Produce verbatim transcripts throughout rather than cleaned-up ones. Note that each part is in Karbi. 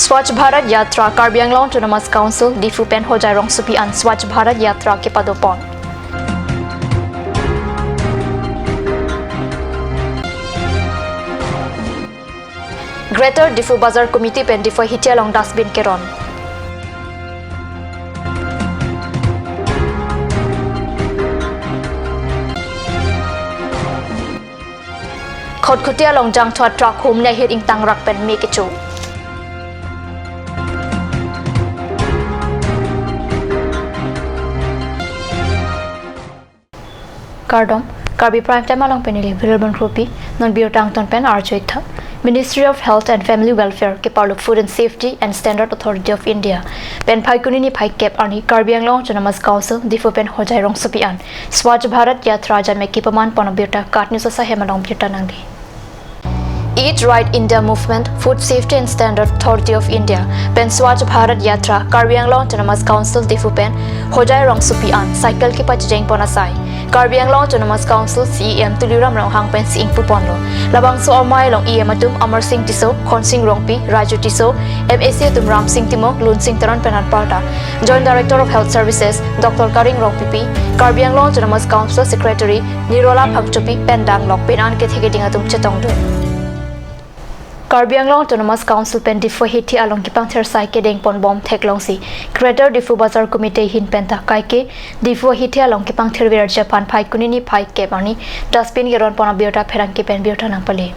Swachh Bharat Yatra, Karbi Anglong Autonomous Council, Diphu pen Hojai rongsopi an Swachh Bharat Yatra kepadopon. Greater Diphu Bazar Committee pen Diphu Ahithia along dustbin keron. Khatkhati along jangthu a truck humni ahir ingtangrak pen me kecho. Kardom, Karbi Prime Time along pen neli Birbal Bangkropi, non birta angton pen arju-ik tha. Ministry of Health and Family Welfare keparlo Food and Safety and Standard Authority of India pen Phaikuni niphai kep arni Karbi Anglong Autonomous Council Diphu pen Hojai rongsopi an Swachh Bharat Yatra ajat me kepaman pon abirta KAT News asai hem along birta nangdi. Eat Right India Movement, Food Safety and Standard Authority of India pen Swachh Bharat Yatra, Karbi Anglong Autonomous Council Diphu pen Hojai rongsopi an cycle kepachejeng pon asai Karbi Anglong Autonomous Council C E M Tuliram Ronghang pensi ingpu ponlo. Labangso amei along E M atum Amar Singh Tisso, Khonsing Rongpi, Raju Tisso, M A C atum Ram Singh Timung, Lunsing Teron pen anparta Joint Director of Health Services Doctor Karing Rongpipi, Karbi Anglong Autonomous Council Secretary Nirola Phangchopi pen danglok pen an kethe keding atum chetongdun. Karbi Anglong Autonomous Council pen Diphu Ahithia along kepangthir asai kedeng pon bom theklongsi Greater Diphu Bazar Committee ahin penta kaike Diphu Ahithia along kepangthir verji aphan Phaikuni niphai kep arni dustbin keron pon abirta pherangke pen birta nangpale.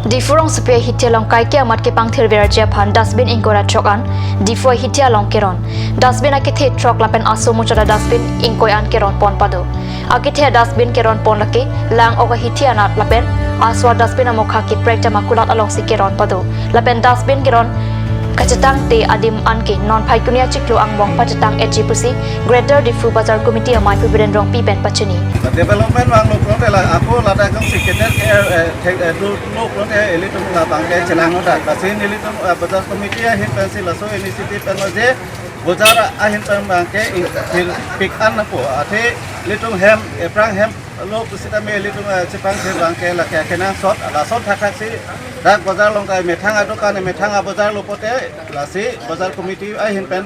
Diphu rongsopi Ahithia along kaike amat kepangthir verji aphan dustbin ingkoi ra throk an Diphu Ahithia along keron. Dustbin akethe throk lapen aso muchot a dustbin ingkoi an keron pon pado. Akethe a dustbin keron pon lake lang-ok Ahithia anat lapen aso a dustbin amokha keprek jama kulat alongsi keron pado. Lapen dustbin keron kachetangte adim anke non Phaikuni achiklo angbong pachetang-etji pusi Greater Diphu Bazar Committee amei Pu Biren Rongpi pen pachini. Development vanglo pulote la ako ladak jongsi keter ke, eh, thek, eh, dolo pulote ilitum labangke chelanglo dak. Lasi nelitum, eh, Bazar Committee ahin pensi laso initiative penlo je Bazar ahin pen abangke ingthir pik an nangpo. Athe ilitum hem, ephrang hem lo pusitame ilitum, eh, chepangthir abangke lake kenangsot, lason thakthak si dak bazar along kai methang adokan, methang abazar lo pulote, lasi Bazar Committee ahin pen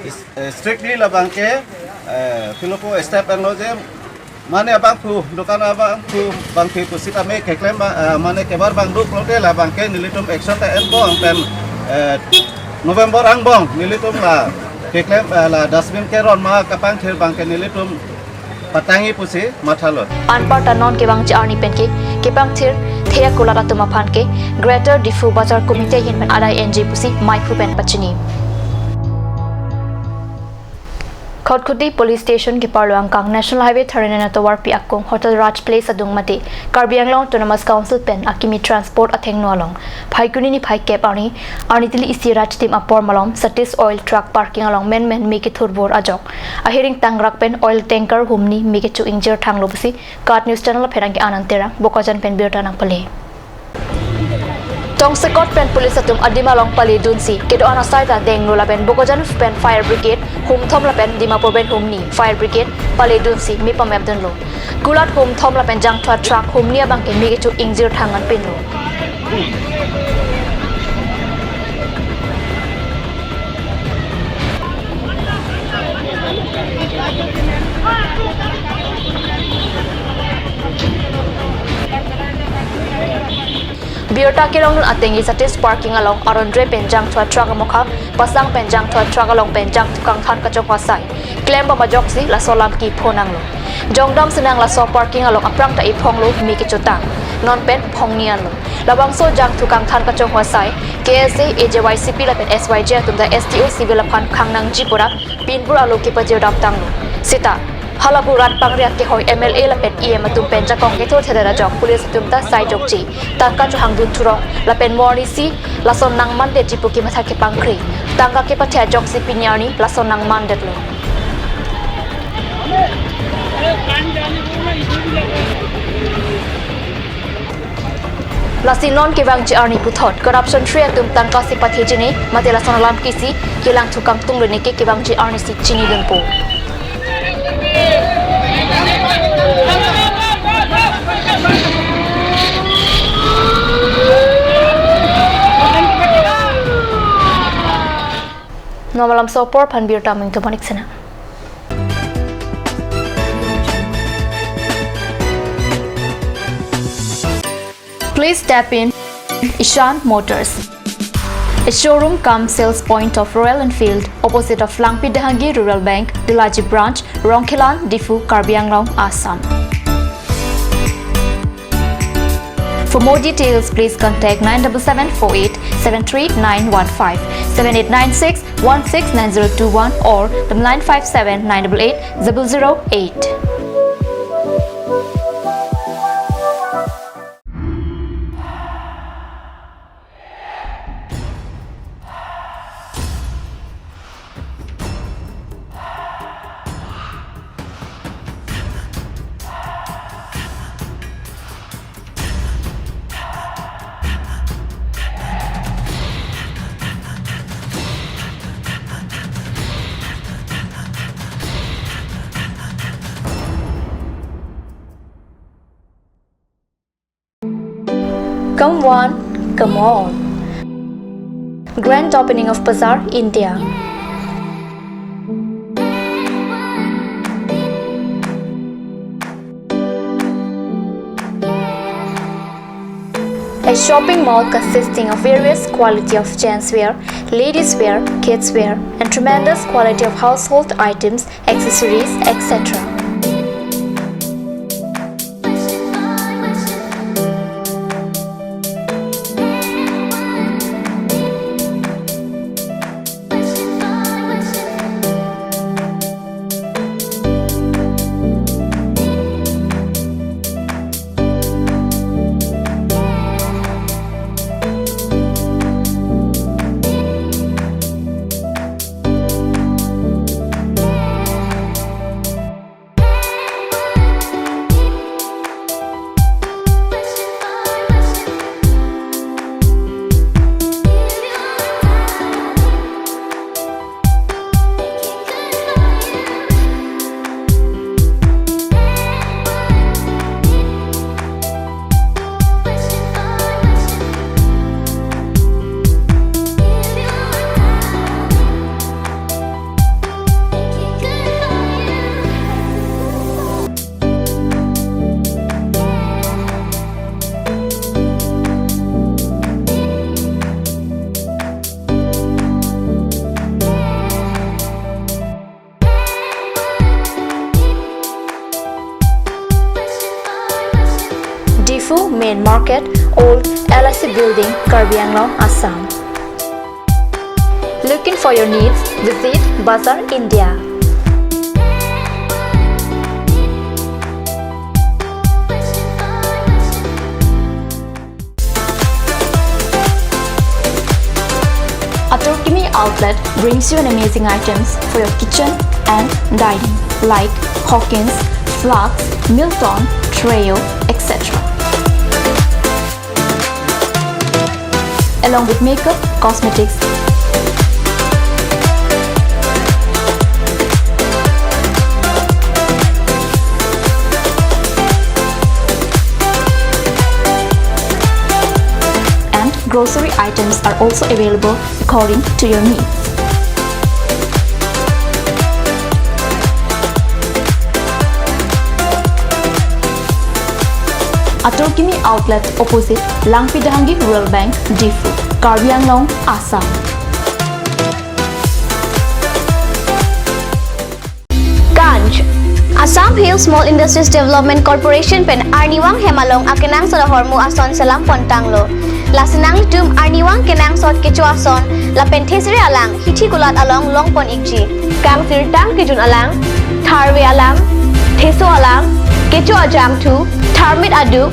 is, eh, strictly labangke, eh, pilopo step enlo je, mane abangphu, dokan abangphu, bangphi pusitame keklem ba, eh, mane kebar bang do pulote labangke nelitum action ta enbom pen, eh, November angbong nelitum la keklem, eh, la dustbin keron ma kepangthir abangke nelitum patangji pusi mathalo. Anparta non kevangji arni penke kepangthir the akulat atum aphan ke Greater Diphu Bazar Committee ahin pen adai enji pusi mei Pu pen pachini. Khatkhati Police Station keparlo angkang National Highway thirty-nine atovarpi akung Hotel Raj Place adung mate Karbi Anglong Autonomous Council pen akimi transport athengno along Phaikuni niphai kep arni, arni tili isi ra chitim apor malom Satish Oil Truck Parking along menmen me kethurbur ajok ahir ingtangrak pen oil tanker humni me kecho ingjir thanglo pusi KAT News Channel apherangke Anand Terang, Bokajan pen birta nangpale. Tongsekot pen police atum adim along paledunsi kedo-an asai ta denglo lapen Bokajan pen fire brigade humthom lapen Dimapur pen humni fire brigade paledunsi me pamepdunlo. Kulat humthom lapen jangthu a truck humni abangke me kecho ingjir thang an pinlo. Birta kelongdun atengsi Satish Parking along arundre pen jangthu a truck amokha pasang pen jangthu a truck along pen jangthu kangthan kachonghu asai klembom ajoksi laso alam kepho nanglo. Jongdam sinang laso parking along aphrang ta iphonglo me kechotang. Non pen phongni anlo. Labangso jangthu kangthan kachonghu asai K S A, A J Y C P lapen S Y J atum ta S D O civil aphan khang nangji pura pinbur alo kepajir dam tanglo. Seta halapu rat pangri akehoi M L A lapen E M atum pen jakong kethur thedet ajok police atum ta sai jokji tangka chohangdun thurong lapen mornisi lason nangmandetji pu kematha kepangkri. Tangka kepathe ajoksi pini arni lason nangmandetlo. Lasi non kevangji arni puthot corruption free atum tangka si pathejine mate lason alam kisi kelangthu kangtung lone ke kevangji arnisi chinidunpo. Lamso apor aphan birta mingtu manik sena. Please step in Ishan Motors, a showroom cum sales point of Royal Enfield, opposite of Langpi Dehangi Rural Bank, Delaji Branch, Rongkhelan, Diphu, Karbi Anglong, Assam. For more details, please contact nine double seven four eight seven three nine one five, seven eight nine six one six nine zero two one or the nine five seven nine double eight double zero eight. Come one, come all. Grand opening of Bazaar India. A shopping mall consisting of various quality of gents wear, ladies wear, kids wear, and tremendous quality of household items, accessories, et cetera. Diphu Main Market, Old L I C Building, Karbi Anglong, Assam. Looking for your needs? Visit Bazaar India. Atur Kimi Outlet brings you an amazing items for your kitchen and dining, like Hawkins, Flax, Milton, Treo, et cetera. Along with makeup, cosmetics, and grocery items are also available according to your needs. Atur Kimi Outlet, opposite Langpi Dehangi Rural Bank, Diphu, Karbi Anglong, Assam. Ganj. Assam Hill Small Industries Development Corporation pen arnivang hem along akenangsot ahormu ason selam pontanglo. Lasi nanglitum arnivang kenangsot kecho ason lapen thesere alang hithi kulat along longpon ikji. Kangsirtang kejun alang, tharve alang, theso alang, kecho ajangthu, tharmit aduk,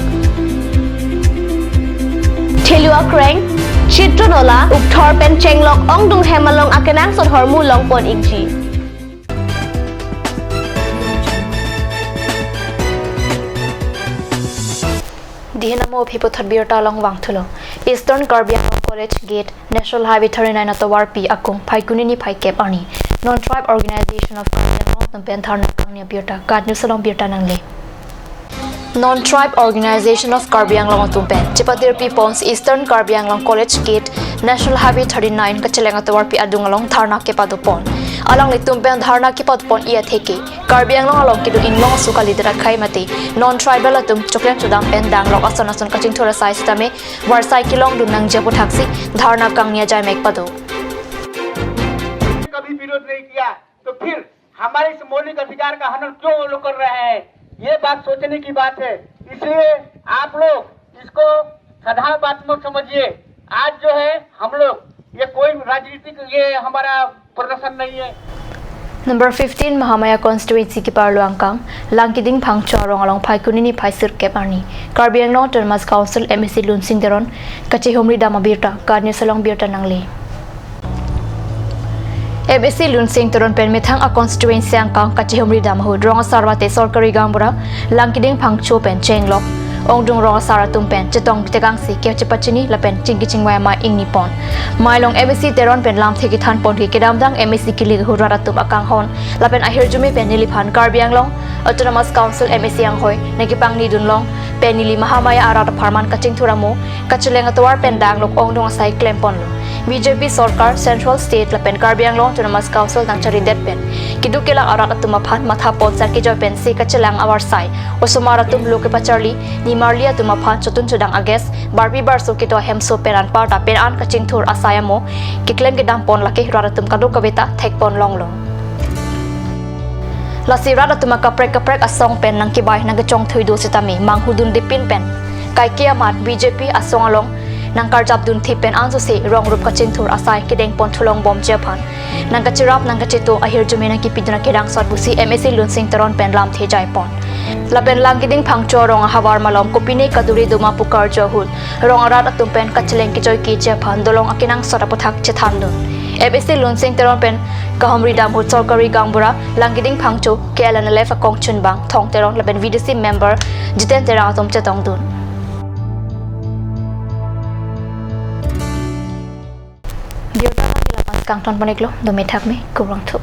thelu akreng, chitron ola, ukthor pen chenglok ongdung hem along akenangsot ahormu longpon ikji. Dihin amo aphi puthot birta along vangthulo. Eastern Karbi Anglong College Gate, National Highway thirty-nine atovarpi akung Phaikuni niphai kep arni Non-Tribe Organization of Karbi Anglong atum pen dharna kangni abirta. KAT News along birta nangle. Non-Tribe Organization of Karbi Anglong atum pen chepatirpi ponsi Eastern Karbi Anglong College Gate, National Highway thirty-nine kacheleng atovarpi adung along dharna kepado pon. Alanglitum pen dharna kepado pon-i atheke Karbi Anglong along kedo inglong asu kalidet akhei mate non-tribal atum choklem chodam pen danglok ason ason kachingthur asai sitame varsai kelongdun nangji aputhaksi dharna kangni ajaimek pado. कभी विरोध नहीं किया, तो फिर हमारे इस मौलिक अधिकार का हनन क्यों वो लोग कर रहे हैं? ये बात सोचने की बात है। इसलिए आप लोग इसको साधारण बात मत समझिए। आज जो है हम लोग, ये कोई राजनीतिक, ये हमारा प्रदर्शन नहीं है। Number fifteen Mahamaya constituency keparlo angkang Langkiding Phangcho arong along Phaikuni niphai sirkep arni Karbi Anglong Autonomous Council M A C Lunsing Teron kachehumri dam abirta, Karni Solong birta nangle. M A C Lunsing Teron pen methang a constituency angkang kachehumri dam ahut rong asar mate sorkari gaonbura Langkiding Phangcho pen chenglok ongdung rong asar atum pen chetong tekangsi kechepachini lapen chingki chingvai amei ingni pon. Mailong M A C Teron pen lamthe kethan pon ke kedamtang M A C kilik ahut rat atum akanghon lapen ahirjume pen neliphan Karbi Anglong Autonomous Council M A C anghoi nangkepangnidun long pen neli Mahamaya arat apharman kachingthur amo kacheleng atovar pen danglok ongdung asai klem ponlo. B J P sorkar, Central, State lapen Karbi Anglong Autonomous Council nangcharidet pen keduk kelak arat atum aphan matha pon sar kejoi pensi kachelang avarsai osomar atum lo kepacharli nimarli atum aphan chotun chodang ages barpi barso kedo ahemso pen anparta pen an kachingthur asai amo keklem kedam pon lake rat atum kadokave ta thek pon longlo. Lasi rat atum akaprek kaprek asong pen nangkebai nangkechongthui do sitame manghudundepin pen kaike amat B J P asong along nangkarjapdunthi pen ansose rong rup kachingthur asai kedeng pon thulong bomji aphan nangkacherap nangkacheto ahirjume nangkepidun akenangsot pusi M A C Lunsing Teron pen lamthe jai pon. Lapen Langkiding Phangcho arong ahavar malom kopine kaduri doma pu karju ahut rong arat atum pen kacheleng kejoi keji aphan dolong akenangsot aputhak chethandun. M A C Lunsing Teron pen kahumri dam ahut sorkari gaonbura Langkiding Phangcho, K L N L F akongchunbang Thong Teron lapen V D C member Jiten Terang atum chetongdun. Birta nangkelapan kangton pon-iklo, dome thakme, kurvangthu.